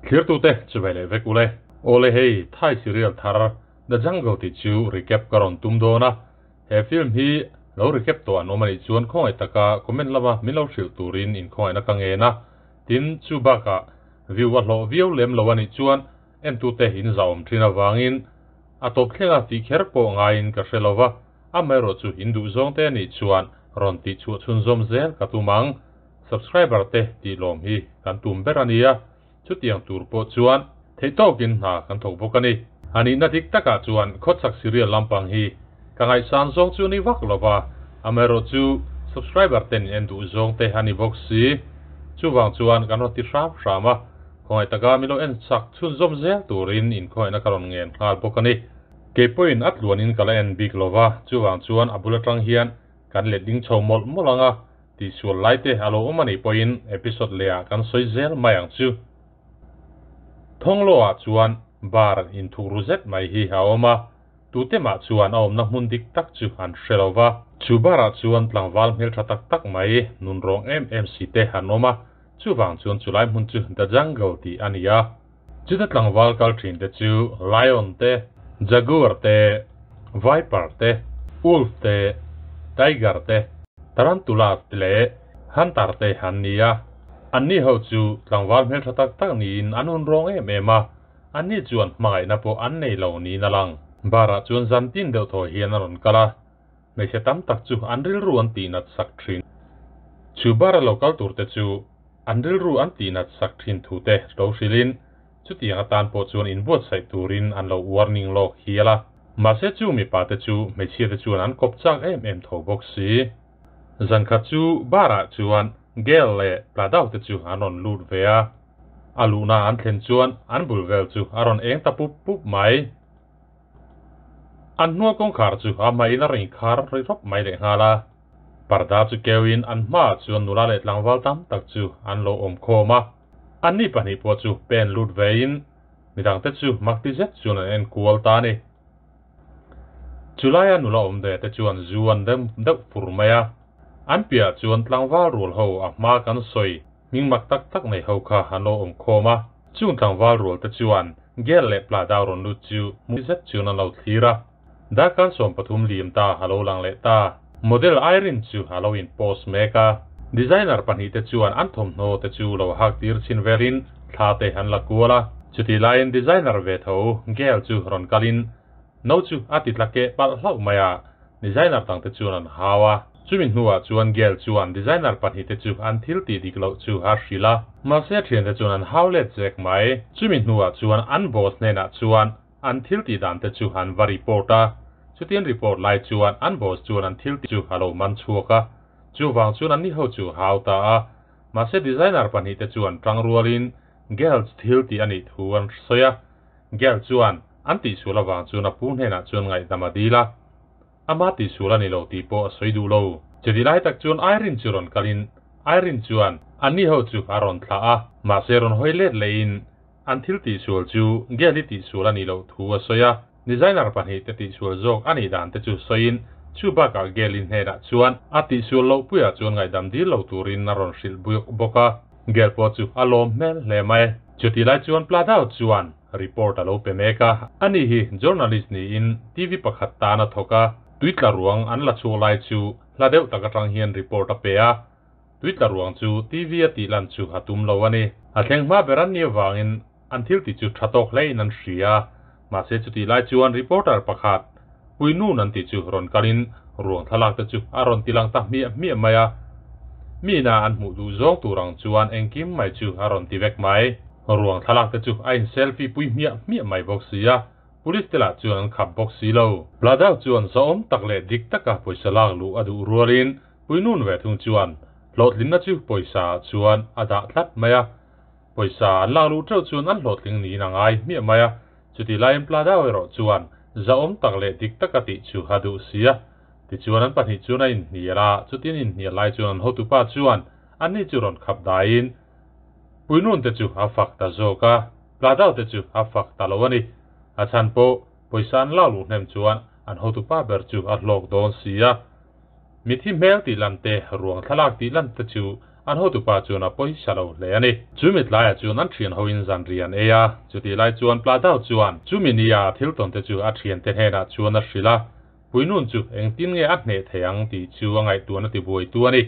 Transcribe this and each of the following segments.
Thlirtute chu ve leh vek ule. Awle hei Thai serial thar The Jungle tih chu recap ka rawn tum dawn a, he film hi lo recap tawh an awm anih chuan khawngaih taka comment lama min lo hrilh turin inkhawngaihna ka ngen a, tin chu bakah view a hlawh viau lem lo anih chuan entute in zahawm thin avangin a tawp thlenga tih kher pawh ngaiin ka hre lova, amaherawhchu in duh zawngte anih chuan rawn tih chhuah chhunzawm zel ka tum ang. Subscriber te tih lawm hi kan tum ber a nia, chutiang tur pawh chuan theih tawkin hna kan thawk bawk a ni. A nihna dik takah chuan khawchhak serial lampang hi ka ngaihsan zawng chu ni vak lova, amaherawhchu subscriber ten en duh zawng te a ni bawk si. Chuvang chuan kan rawn ti hram hram a, khawngaih taka min lo en chak chhunzawm zel turin inkhawngaihna ka rawn ngen nghal bawk a ni. Keipawhin a tluanin ka la en bik lova, chuvang chuan a bul atang hian kan let ding chho mawlh mawlh ang a, Tihsual lai te a lo awm a nih pawhin episode leh ah kan sawi zel mai ang chu. Thawnglo ah chuan bar inthuk ru zet mai hi a awm a, tute mah chuan a awmna hmun dik tak chu an hre lo va. Chu bar ah chuan tlangval hmeltha tak tak mai nunrawng em em si te an awm a, chuvang chuan chulai hmun chu The Jungle tih a ni a. Chuta tlangval kal thin te chu Lion te, Jaguar te, Viper te, Wolf te, Tiger te, Tarantula te leh Hunter te an ni a. Anni ho chu tlangval hmeltha tak tak niin an hun rawng em em a, anni chuan hmangaihna pawh an nei lo niin a lang. Bar-ah chuan zan tin deuh thaw hian a rawn kal a, hmeichhe tam tak chu an rilru an tihnat sak thin. Chu bar-a lo kal tur te chu An rilru an tihnat sak thin thu te lo hrilhin chutiang atan pawh chuan inbuatsaih turin an lo warning lawk hial a. Mahse chu mipa te chu hmeichhia te chuan an kawp chak em em tho bawk si. Zankhat chu bar ah chuan Gail leh Pladau te chu an rawn lut ve a. A luhna an thlen chuan an bul vel chu a rawn eng ta pup pup mai. An hnual kawngkhar chu a hmain a rawn inkhar ri rawp mai lehnghal a. Parda chu keuin an hmaah chuan nula leh tlangval tam tak chu an lo awm khawm a, anni pahnih pawh chu pen lut vein midangte chu makti zet chuan an en kual ta a ni. Chulaia nula awm ve te chuan zu an dem deuh fur mai a, an piahah chuan tlangval rual ho a hma kan sawi hming mak tak tak nei ho kha an lo awm khawm a, chung tlangval rual te chuan Gel leh Pladau rawn lut chu hmu zet chuan an lo thlir a. Darkar 13 lim ta a lo lang leh ta. Model Irene chu a lo in post mek a. Designer pahnih te chuan an thawmhnaw te chu lo hak tir chhin velin thla te an la kual a. Chutih laiin designer ve tho Gail chu rawn kalin no chu a ti tla keh palh hlauh mai a, designer dang te chuan an hau a. Chumi hnuah chuan Gail chuan designer pahnih te chu an thil tih dik loh chu a hrilh a. Mahse thiante chuan an hau let zek mai. Chumi hnuah chuan an boss hnenah chuan An thil tih dan te chu an va report a, chutiang report lai chuan an boss chuan an thil tih chu a lo man chhuak a, chuvang chuan anni ho chu hau ta a. Mahse designer pahnih te chuan tang rualin Geld thil tih a nih thu an sawi a, Geld chuan an tihsual avang chuan a pu hnenah chuan ngaihdam a dil a, ama tihsual a ni lo tih pawh a sawi duh lo. Chutih lai tak chuan Irene chu rawn kalin Irene chuan anni ho chu a rawn thlah a, mahse rawn hawi let lehin An thil tihsual chu Geli tihsual a nih loh thu a sawi a, designer pahnih te tihsual zawk a nih dan te chu sawiin chu bakah Geli hnenah chuan a tihsual loh puiah chuan ngaihdam dil lo turin a rawn hrilh bawk a, Gel pawh chu a lawm hmel hle mai. Chutih lai chuan Pladao chuan report a lo pe mek a, ani hi journalist niin TV pakhat tan a thawk a, tuitla ruang an la chhuak lai chu hla deuh tak atang hian report a pe a, Tuitla ruang chu TV a tih lan chu a tum lo a ni. A thleng hma ber an nih avangin an thil tih chu tha tawk hlein an hria. Mahse chutih lai chuan reporter pakhat, Puinun an tih chu rawn kalin ruang thlalak te chu a rawn ti lang ta hmiah hmiah mai a. Mina an hmuh duh zawng tur ang chuan engkim mai chu a rawn ti vek mai. Ruang thlalak te chu a in selfie pui hmiah hmiah mai bawk si a, police te lah chuan an khap bawk si lo. Pladao chuan zahawm tak leh dik taka pawisa lak luh a duh rualin Puinun ve thung chuan hlawhtlinna chu pawisa ah chuan a dah tlat mai a, pawisa an lak luh teuh chuan an hlawhtling niin a ngai hmiah mai a, chutih laiin Pladao erawh chuan zahawm tak leh dik taka tih chu a duh si a. Tichuan an pahnih chuan a inhnial a, chutin inhnial lai chuan an hotupa chuan anni chu rawn khap daiin Puinun te chu a fak ta zawk a, Pladao te chu a fak ta lo a ni. A chhan pawh pawisa an lak luh hnem chuan an hotupa ber chu a hlawk dawn si a. Mithi hmel tih lan te, ruang thlalak tih lan te chu An hotupa chuan a pawisa lo hle a ni. Chumi tlaiah chuan an thian hoin zanriah an ei a, chutih lai chuan Pladao chuan chumi nia thil tawn te chu a thiante hnenah chuan a hrilh a, Puinun chu engtin nge a hneh thei ang tih chu a ngaihtuahna tibuaitu a ni.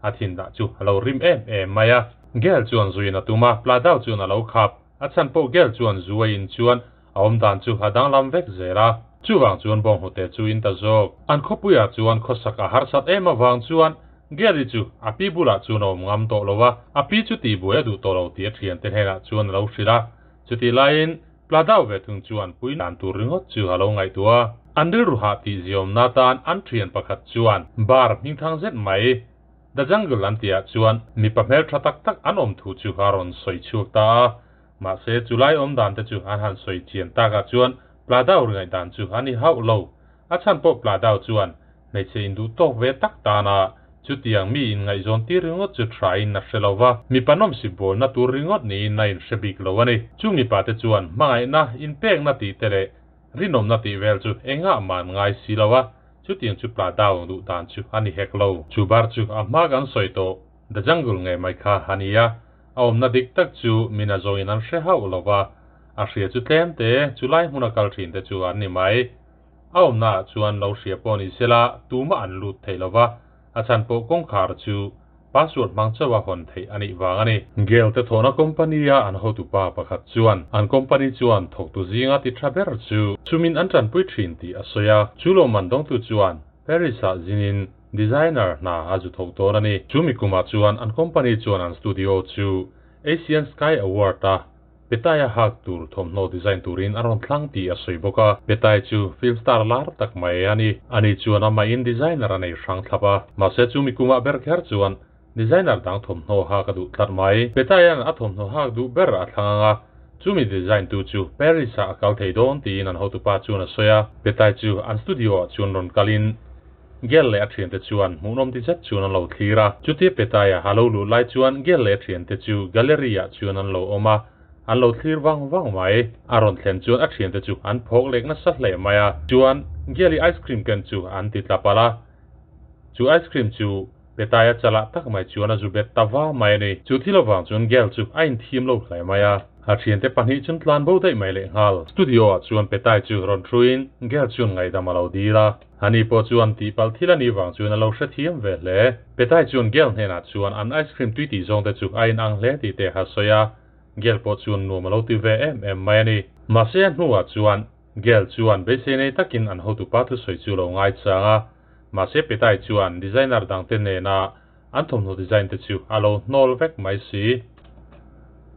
A thin dah chu a lo rim em em mai a. Gel chuan zuin a tum a, Pladao chuan a lo khap. A chhan pawh Gel chuan zu a in chuan a awmdan chu a danglam vek zel a. Chuvang chuan bawnghnute chu in ta zawk. An khawpuiah chuan khawsak a harsat em avang chuan Gel-i chu a pi bulah chuan a awm ngam tawh lo a, a pi chu tihbuai a duh tawh lo tih a thiante hnenah chuan a lo hrilh a. Chutih laiin Pladao ve thung chuan pui dan tur ringawt chu a lo ngaihtuah a. An rilru hah tih ziawmna tan an thian pakhat chuan bar hmingthang zet mai The Jungle an tihah chuan mipa hmeltha tak tak an awm thu chu a rawn sawi chhuak ta a. Mahse chulai awm dan te chu an han sawi chian takah chuan Pladao ri ngaihdan chu a ni hauh lo. A chhan pawh Pladao chuan hmeichhe induh tawk ve tak tana chutiang mi inngaihzawn tir ringawt chu thain a hre lo va, mipa nawmsip bawlna tur ringawt niin a inhre bik lo a ni. Chung mipa te chuan hmangaihna, inpekna tih te leh rinawmna tih vel chu engah mah an ngai si lo a, chutiang chu Pladao duh dan chu a ni hek lo. Chu bar chu a hma kan sawi tawh The Jungle ngei mai kha a ni a, a awmna dik tak chu min a zawngin an hre hauh lo va, a hria chu tlem te, chulai hmuna kal thin te chu an ni mai. A awmnaah chuan lo hria pawh ni sela tumah an lut thei lo va, a chhan pawh kawngkhar chu password hmang chauh a hawn theih a nih vang a ni. Gale te thawhna company-a an hotupa pakhat chuan an company chuan thawktu zinga ti tha ber chu chumin an tanpui thin tih a sawi a, chu lawmman dawngtu chuan Paris-ah zinin designer hna a zu thawk dawn a ni. Chumi kumah chuan an company chuan an studio chu Asian Sky Award-a Petai a hak tur thawmhnaw design turin a rawn thlang tih a sawi bawk a. Petai chu film star lar tak mai a ni. Ani chuan amahin designer a nei hrang thlap a. Mahse chumi kumah ber kher chuan designer dang thawmhnaw hak a duh tlat mai. Petaia'n a thawmhnaw hak duh ber a thlang ang a, chumi design tu chu Paris ah a kal thei dawn tiin an hotupa chuan a sawi a. Petai chu an studio ah chuan rawn kalin Gel leh a thiante chuan hmuhnawm ti zet chuan an lo thlir a. Chutia Petaia a lo luh lai chuan Gel leh a thiante chu gallery ah chuan an lo awm a, an lo thlir vang vang mai. A rawn thlen chuan a thiante chu an phawk lek nasa hle mai a. Chuan Gel i ice cream ken chu an ti tla palh a. Chu ice cream chu Petaia chalah tak mai chuan a zu bet ta va mai a ni. Chu thil avang chuan Gel chu a inthiam lo hle mai a. A thiante pahnih chuan tlan bo daih mai lehnghal. Studio ah chuan Petai chu rawn thuin Gel chuan ngaihdam a lo dil a. Ani pawh chuan tihpalh thil a nih vang chuan a lo hrethiam ve hle. Petai chuan Gel hnenah chuan an ice cream tui tih zawng te chu a inang hle tih te a sawi a, Gel pawh chuan nuam a lo ti ve em em mai a ni. Mahse a hnuah chuan Gel chuan beisei nei takin an hotupa thusawi chu lo ngaichang a, mahse Petai chuan designer dangte nena An thawmhnaw design te chu a lo hnawl vek mai si.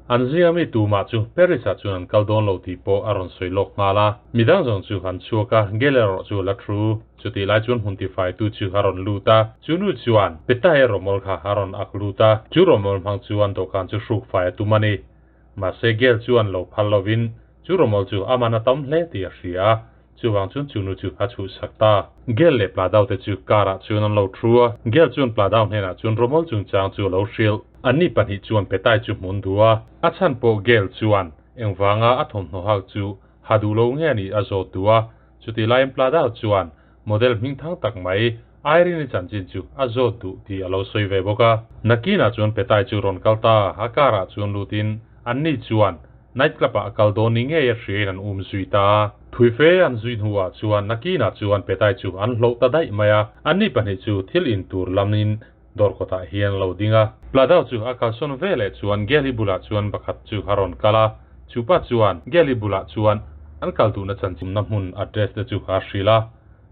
An zinga mi tumah chu Paris ah chuan an kal dawn lo tih pawh a rawn sawi lawk nghal a. Midang zawng chu an chhuak a, Gel erawh chu a la thu. Chutih lai chuan hmun tifaitu chu a rawn lut a, chu nu chuan Petai rawmawl kha a rawn ak lut a, chu rawmawl hmang chuan dawhkan chu hruk fai a tum a ni. Mahse Gel chuan lo phal lovin chu rawmawl chu a man a tam hle tih a hria a, Chuvang chuan chu nu chu a chhuhsak ta. Gel leh Pladao te chu car ah chuan an lo thu a. Gel chuan Pladao hnenah chuan Romol chungchang chu a lo hrilh. Anni pahnih chuan Petai chu hmun duh a. A chhan pawh Gel chuan engvanga a thawmhnaw hak chu ha duh lo nge anih a zawt duh a. Chutih laiin Pladao chuan model hmingthang tak mai Irene-i chanchin chu a zawt duh tih a lo sawi ve bawk a. Nakinah chuan Petai chu rawn kal ta. A car ah chuan lutin anni chuan Night club ah a kal dawn ni ngei a hriain an um zui ta a. Thuife an zui hnuah chuan nakinah chuan Petai chu an hloh ta daih mai a. Anni pahnih chu thil in tur lamin dawr kawtah hian a lo ding a. Pladao chu a kalsawn ve leh chuan Geli bulah chuan pakhat chu a rawn kal a. Chupa chuan Geli bulah chuan an kal duhna chanchinna hmun address te chu a hrilh a.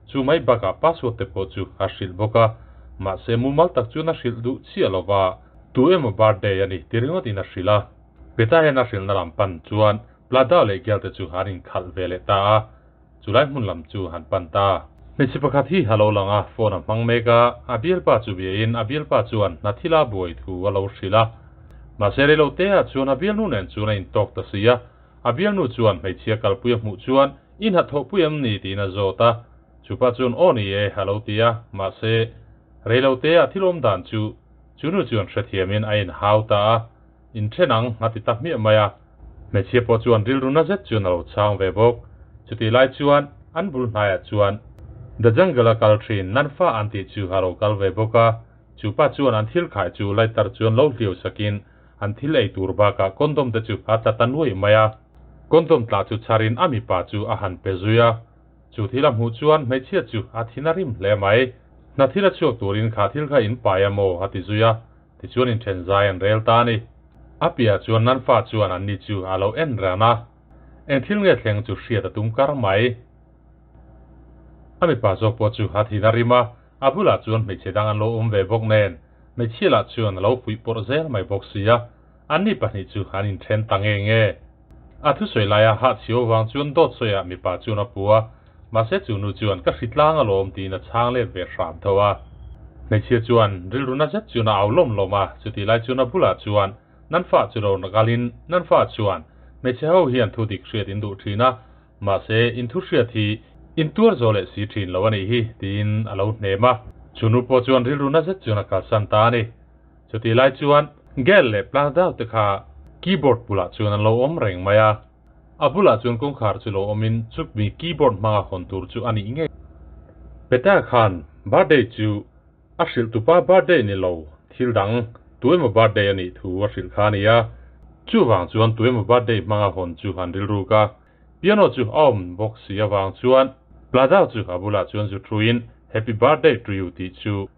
Chu mai bakah password te pawh chu a hrilh bawk a. Mahse mumal tak chuan a hrilh duh chiah lova tu emaw birthday a ni ti ringawtin a hrilh a. Petahian a hrilhna lam pan chuan Pladao leh Gel te chu an inkhalh ve leh ta a, chulai hmun lam chu han pan ta. Hmeichhe pakhat hi a lo lang a, phone a hmang mek a, a bialpa chu biain a bialpa chuan hna thila buai thu a lo hrilh a. Mahse reilo te ah chuan a bialnu nen chuan a intawk ta si a, a bialnu chuan hmeichhia kalpui a hmuh chuan i hnathawhpui em ni tiin a zawt a, chupa chuan aw ni e a lo ti a, mahse reilo te ah thil awm dan chu chunu chuan hrethiamin a inhau ta a. Inthen ang a ti ta hmiah mai a, hmeichhia pawh chuan rilru na zet chuan a lo chhang ve bawk. Chutih lai chuan an bul hnaiah chuan The Jungle a kal thin Nanfa an tih chu a lo kal ve bawk a. Chu pa chuan an thil khai chu lighter chuan lo hliau sakin an thil ei tur bakah condom te chu a tla ta nuaih mai a. Condom tla chu chharin a mipa chu a han pe zui a. Chu thil a hmuh chuan hmeichhia chu a thin a rim hle mai. Hna thil a chhuak turin kha thil kha in pai a maw? a ti zui a. Tichuan inthen zai an rel ta a ni. A piah chuan nan fa chuan anni chu a lo en ran a. Eng thil nge thleng chu hriat a tum kar mai. A mipa zawk pawh chu a thin a rim a, a bulah chuan hmeichhe dang an lo awm ve bawk nen, hmeichhia lah chuan a lo fuih pawrh zel mai bawk si a, anni pahnih chu an inthen ta nge nge. A thusawi laia hahchhiau vang chuan dawt sawiah mipa chuan a pu a, mahse chu nu chuan ka hritlang alawm tiin a chhang let ve hram tho a. Hmeichhia chuan rilru na zet chuan a au lawm lawm a, chutih lai chuan a bulah chuan nan fa chu lo kalin nan fa chuan hmeichhe ho hian thu dik hriat in duh thin a, Mahse, in thu hriat hi in tuar zawh leh si thin lo a nih hi, tiin a lo hnem a. Chu nu pawh chuan rilru na zet chuan a kalsan ta a ni. Chutih lai chuan Gail leh Plandau te kha keyboard bulah chuan an lo awm reng mai a. A bulah chuan kawngkhar chu lo awmin chukmi keyboard hmanga hawn tur chu a nih ngei. Peta khan birthday chu a hrilh tupa birthday ni lo, thil dang tu emaw birthday a nih thu a hrilh kha a ni a. Chuvang chuan tu emaw birthday hmanga hawn chu an rilruk a. Piano chu a awm bawk si avang chuan Pladao chu a bulah chuan zu thuin Happy birthday to you tih chu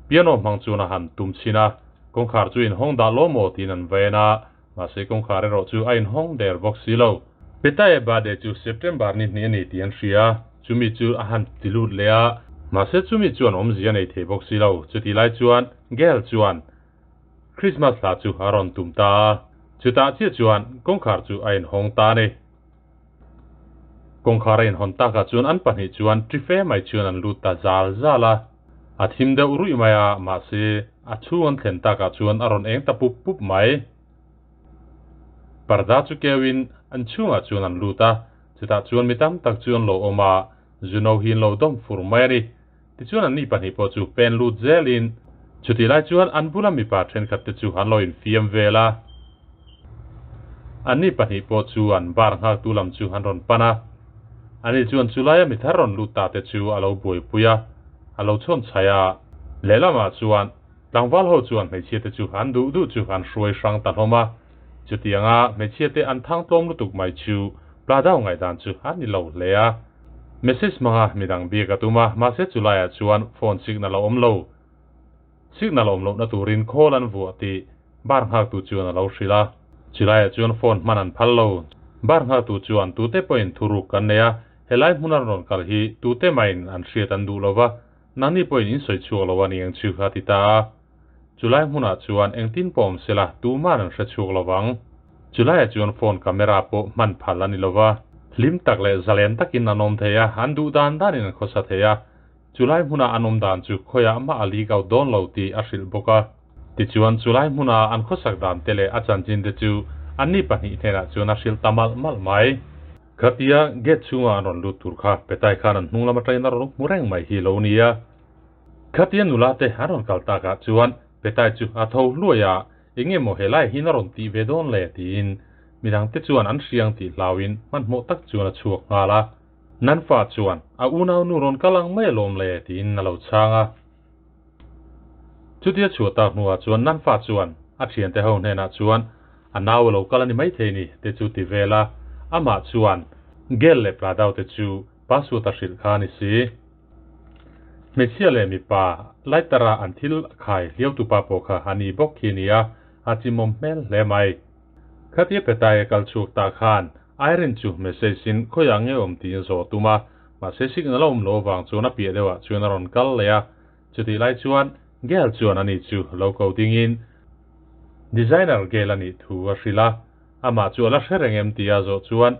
piano hmang chuan a han tum chhin a, kawngkhar chu inhawng dah law maw tiin an va en a, mahse kawngkhar erawh chu a inhawng der bawk si lo. Petae birthday chu September ni hnih a ni tih an hria, chumi chu a han ti lut leh a, mahse chumi chuan awmzia a nei thei bawk si lo, chutih lai chuan Gail chuan Christmas hla chu a rawn tum ta a, chutah chiah chuan kawngkhar chu a inhawng ta a ni. Kawngkhar a inhawn takah chuan an pahnih chuan ṭi fe mai chuan an lut ta zal zal a. A thim deuh ruih mai a, mahse a chhung an thlen takah chuan a rawn eng ta pup pup mai. Parda chu keuin an chhungah chuan an lut a, chutah chuan mi tam tak chu an lo awm a, Zuno hi an lo dawm fur mai a ni. Tichuan anni pahnih pawh chu pen lut zelin chutih lai chuan an bula mipa thenkhat te chu an lo infiam vel a. Anni pahnih pawh chu an bar nghaktu lam chu an rawn pan a. Ani chuan chulaia mi thar rawn lut ta te chu a lo buaipui a, a lo chhawn chhaih a. Lehlamah chuan tlangval ho chuan hmeichhia te chu an duh duh chu an hruai hrang ta hlawm a. Chutianga hmeichhia te an thang tlawm lutuk mai chu Pladao ngaihdan chu a ni lo hle a. Message hmanga midang biak a tum a, mahse chulaiah chuan phone signal a awm lo. Signal awm lohna turin call an vuah tih bar nghaktu chuan a lo hrilh a. Chulaiah chuan phone hman an phal lo. Bar nghaktu chuan tute pawhin thuruk kan nei a, helai hmuna rawn kal hi tute mahin an hriat an duh lo va, nangni pawhin in sawi chhuak lo a ni ang chu a ti ta a. Chulai hmunah chuan engtin pawh awm sela tuman an hre chhuak lo vang. Chulaiah chuan phone camera pawh hman phal a ni lo va. Hlim tak leh zalen takin an awm thei a, an duh dan danin an khawsa thei a. Chulai hmuna an awm dan chu khawiah mah a leak out dawn lo tih a hrilh bawk a. Tichuan chulai hmuna an khawsak dan te leh a chanchin te chu anni pahnih hnenah chuan a hrilh ta malh malh mai. Khatia gate chhunga an rawn lut tur kha Petai khan an hnung lam atangin a rawn hmu reng mai hi lo nia. Khatia nula te an rawn kal takah chuan Petai chu a tho hluai a, eng emaw helai hian a rawn tih ve dawn le tiin midang te chuan an hriang tih hlauin hmanhmawh tak chuan a chhuak nghal a. Nan fa chuan a unau nu rawn kal ang mai alawm le tiin a lo chhang a. Chutia chhuah tak hnuah chuan Nan fa chuan a thiante ho hnenah chuan a nau a lo kal a ni maithei ni te chu ti vel a, amah chuan Gel leh Pladau te chu password a hrilh kha a ni si. Hmeichhia leh mipa lighter-a an thil khai hliautupa pawh kha a ni bawk khi a ni a, a chimawm hmel hle mai. Khatia Petai a kal chhuak ta khan Irene chu message-in khawiah nge awm tiin zawh a tum a, mahse signal a awm loh avang chuan a piah deuhah chuan a rawn kal leh a. Chutih lai chuan Gail chuan ani chu lo ko dingin designer Gail a nih thu a hrilh a, amah chu a la hre reng em tia zawh chuan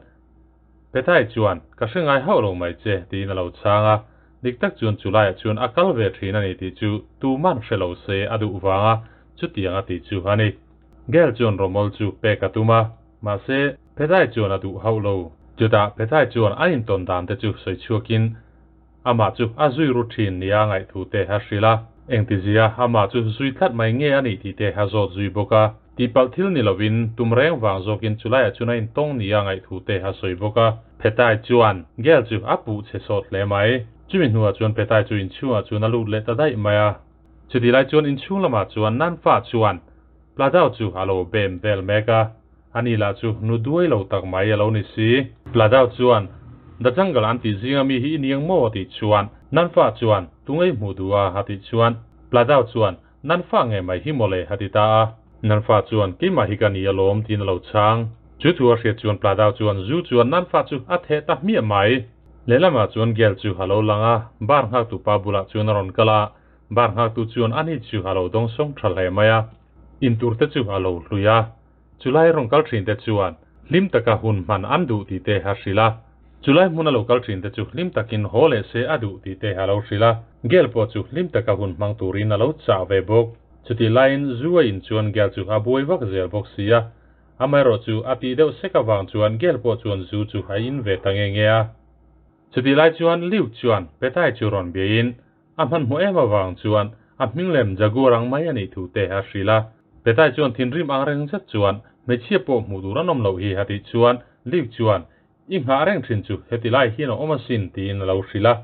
Petai chuan, Ka hre ngai hauh lo mai che, tiin a lo chhang a. Dik tak chuan chu laiah chuan a kal ve thin a ni tih chu tuman hre lo se a duh vanga chutiang a tih chu a ni. Gail chuan rawmawl chu pek a tum a, mahse Petai chuan a duh hauh lo. Chutah Petai chuan an intawn dan te chu sawi chhuakin amah chu a zui ru thin nia ngaihthu te a hrilh a. Engtizia amah chu zui tlat mai nge a nih tih te a zawt zui bawk a. Tihpalh thil ni lovin tum reng vang zawkin chulaiah chuan a intawng nia ngaihthu te a sawi bawk a. Phetai chuan Gail chu a puh chhe sawt hle mai. Chumi hnuah chuan Phetai chu inchhungah chuan a lut leh ta daih mai a. Chutih lai chuan inchhung lamah chuan Nanfa chuan Pladao chu a lo bem vel mek a, ani lah chu nu duai lo tak mai a lo ni si. Pladao chuan, The Jungle an tih zinga mi hi i niang maw? a tih chuan Nanfa chuan, Tungei hmuh duh a? a tih chuan Pladao chuan, Nanfa nge mai hi mawle? a ti ta a. Nanfa chuan, Keimah hi ka ni alawm tiin a lo chhang. Chu thu a hriat chuan Pladao chuan zu chuan Nanfa chu a theh ta hmiah mai. Lehlamah chuan Gel chu a lo lang a, bar nghaktu pa bulah chuan a rawn kal a. Bar nghaktu chuan ani chu a lo dawng sawng tha hle mai a, in tur te chu a lo hlui a. Chulai rawn kal thin te chuan hlim taka hun hman an duh tih te a hrilh a. Chulai hmuna lo kal thin te chu hlim takin haw leh se a duh tih te a lo hrilh a. Gel pawh chu hlim taka hun hmang turin a lo chah ve bawk. Chutih laiin zu a in chuan Gel chu a buai vak zel bawk si a. Amaherawh chu a tih deuh sek avang chuan Gel pawh chuan zu chu a in ve ta nge nge a. Chutih lai chuan Liu chuan Petai chu rawn biain A hmanhmawh em avang chuan a hming lem Jaguar ang mai a nih thu te a hrilh a. Petai chuan thinrim ang reng zet chuan hmeichhia pawh hmuh tur an awm loh hi a tih chuan Liu chuan I nghah reng thin chu heti lai hian a awm asin tiin a lo hrilh a.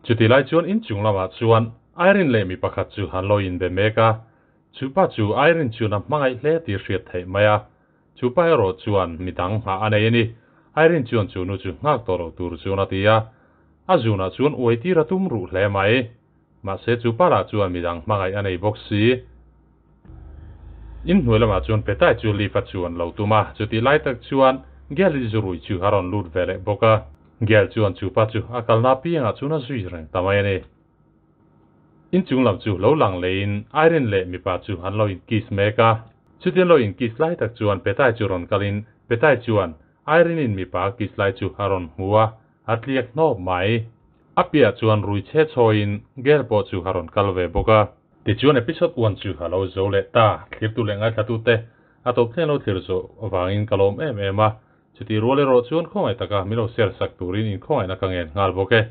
Chuti lai chuan inchung lamah chuan Irene leh mi pakhat chu an lo inbe mek a. Chupa chu Irene chuan a hmangaih hle tih hriat theih mai a. Chupa erawh chuan mi dang nghah a nei a ni. Irene chuan chu nu chu nghak tawh lo tur chuan a ti a. A zunah chuan uai tir a tum ruh hle mai. Mahse chu pa lah chuan midang hmangaih a nei bawk si. In hnuai lamah chuan Petai chu lift a chuan lo tum a, chutih lai tak chuan Gel i zurui chu a rawn lut ve leh bawk a. Gel chuan chu pa chu a kalna apiangah chuan a zui reng ta mai a ni. Inchung lam chu lo lang leiin Irene leh mipa chu an lo in kiss mek a. Chutin lo in kiss lai tak chuan Petai chu rawn kalin Petai chuan Irene in mipa a kiss lai chu a rawn hmu a, A tliak hnawp mai. A piah chuan rui chhe chhawiin Gel pawh chu a rawn kal ve bawk a. Tichuan episode one chu a lo zo leh ta. Thlirtu leh ngaithlatute a tawp thleng lo thlir zawh avangin ka lawm em em a. Chutih rual erawh chuan khawngaih taka min lo share sak turin inkhawngaihna ka ngen nghal bawk e.